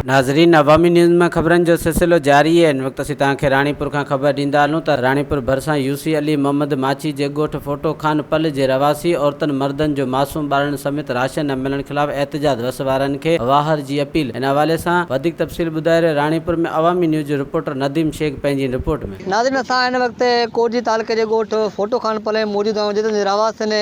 ناظرين عوامي نيوز ۾ خبرن جو سلسلو جاري آهي هن وقت اسين توهان کي راڻيپور کان خبر ڏيندا هلون ته راڻيپور ڀرسان يو سي علي محمد ماڇي جي ڳوٺ ڦوٽو خان پل جي رهواسي عورتن مردن جو معصوم ٻارڙن سميت راشن نه ملڻ خلاف احتجاج وس وارن کي واهر جي اپيل ان حوالي سان وڌيڪ تفصيل ٻڌائي رهيو راڻيپور ۾ عوامي نيوز جو رپورٽر نديم شيخ پنهنجي رپورٽ ۾. ناظرين اسان هن وقت ڪوٽجي تعلقي جي ڳوٺ ڦوٽو خان پل ۾ موجود آهيون جتي رهواسين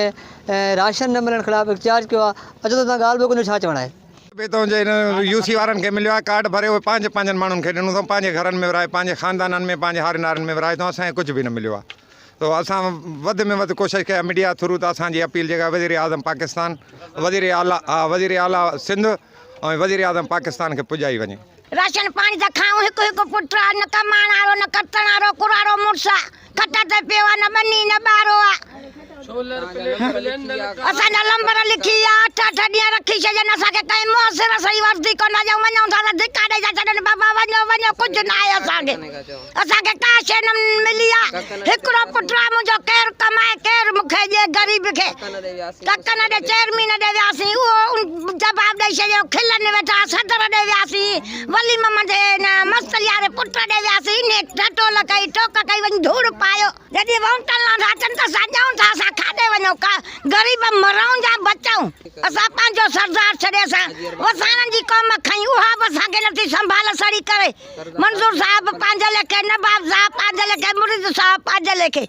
راشن نه ملڻ خلاف احتجاج ڪيو آهي اچو ته اسان ڳالهه ٻولهه ڪندي ڇا چوڻ آهي. به تون جي هن يو سي وارن کي مليو آهي ڪارڊ ڀري اهي پنهنجي پنهنجن ماڻهن کي ڏنو اٿئون پنهنجي گهرن ۾ ورهائي پنهنجي خاندانن ۾ پنهنجي هارين نارين ۾ ورهائي اٿئون اسان کي ڪجهه به نه مليو آهي تو اسان وڌ ۾ وڌ ڪوشش ڪئي آهي ميڊيا ٿرو ته اسان جي اپيل جيڪا وزير اعظم پاڪستان وزير اعليٰ وزير اعليٰ سنڌ ۽ وزير اعظم پاڪستان کي پڄائي وڃي. راشن پاڻي ته کائون هڪ هڪ پٽ آ نه ڪمائڻ وارو نه ڪتڻ وارو ڪراڙو مڙس آ کٽ تي پيو آ نه ٻني نه ٻارو آ اسان جا لمبر لکي ويا اٺ اٺ ڏينهن رکي ڇڏين اسان کي ڪنهن مؤثر صحيح وردي ڪونه ڏيون وڃون ٿا ته ڌڪا ڏئي ٿا ڇڏن بابا وڃو وڃو ڪجهه نه آهي اسان کي اسان کي ڪا شيء نه ملي آ هڪڙو پٽ آ منهنجو ڪير ڪمائي ڪير مون کي ڏي غريب کي ڪڪن ڏي چيئرمين ڏي وياسين اهو جواب ڏئي ڇڏيو کلن ويٺا صدر ڏي وياسين ولي محمد جي ان مستلي واري پٽ ڏي وياسين انهي ٺٺول ڪئي ٽوڪ ڪئي وڃي ڌوڙ پايو جڏهن وونٽن لاء ٿا اچن ته اسان ڏيون ٿا اسان کاڏي وڃون ڪا غريب مرون يا بچون اسان پنهنجو سردار ڇڏي اسان وساڻن جي قوم کنئي اها به اسان کي نٿي سنڀال سڙي ڪري منظور صاحب پنهنجي ليکي نواب صاحب پنهنجي ليکي مريد صاحب پنهنجي ليکي.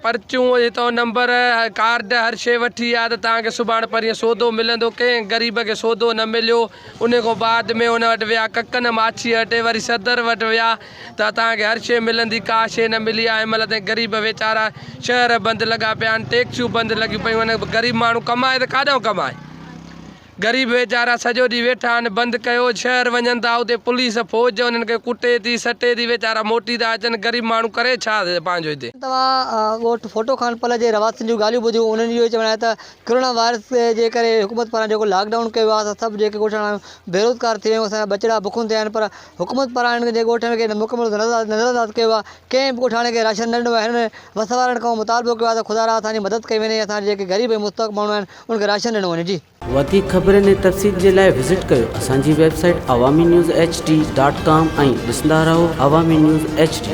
پرچيون هتان نمبر ڪارڊ هر شي وٺي آ ته توهان کي سڀاڻ پرينهن سودو ملندو ڪنهن غريب کي سودو نه مليو ان کان بعد ۾ ان وٽ ويا ڪڪن ماڇي وٽ وري صدر وٽ ويا ته توهان کي هر شي ملندي ڪا شي نه ملي آ هن مهل تائين غريب ويچارا شهر بند لڳا پيا آهن ٽيڪسيون بند لڳيون پيون آهن غريب ماڻهو ڪمائي ته ڪاڏانهن ڪمائي غريب ويچارا سڄو ڏينهن ويٺا آهن بند ڪيو شهر وڃن ٿا اتي پوليس فوج انهن کي ڪٽي ٿي سٽي ٿي ويچارا موٽي ٿا اچن غريب ماڻهو ڪري ڇا پنهنجو هتي. توهان ڳوٺ ڦوٽو خان پل جي رهواسين جون ڳالهيون ٻڌيون انهن جو اهو چوڻ آهي ته ڪرونا وائرس جي ڪري حڪومت پاران جيڪو لاڪ ڊائون ڪيو ويو آهي اسان سڀ جيڪي ڳوٺاڻا آهيون بيروزگار ٿي ويا آهيون اسان جا ٻچڙا بکن تي آهن پر حڪومت پاران هنن جي ڳوٺ کي مڪمل نظرانداز ڪيو ويو آهي ڪنهن به ڳوٺاڻي کي راشن نه ڏنو ويو آهي هنن وس وارن کان مطالبو ڪيو آهي ته خدارا اسان جي مدد ڪئي وڃي اسان جيڪي غريب ۽ مستحق ماڻهو آهن انهن کي راشن ڏنو وڃي جي. وڌيڪ خبرن ۽ تفصيل جي لاء وزٽ ڪيو اسان جي website Awami news H D dot com ۽ ڏسندا رهو عوامي نيوز ايڇ ڊي.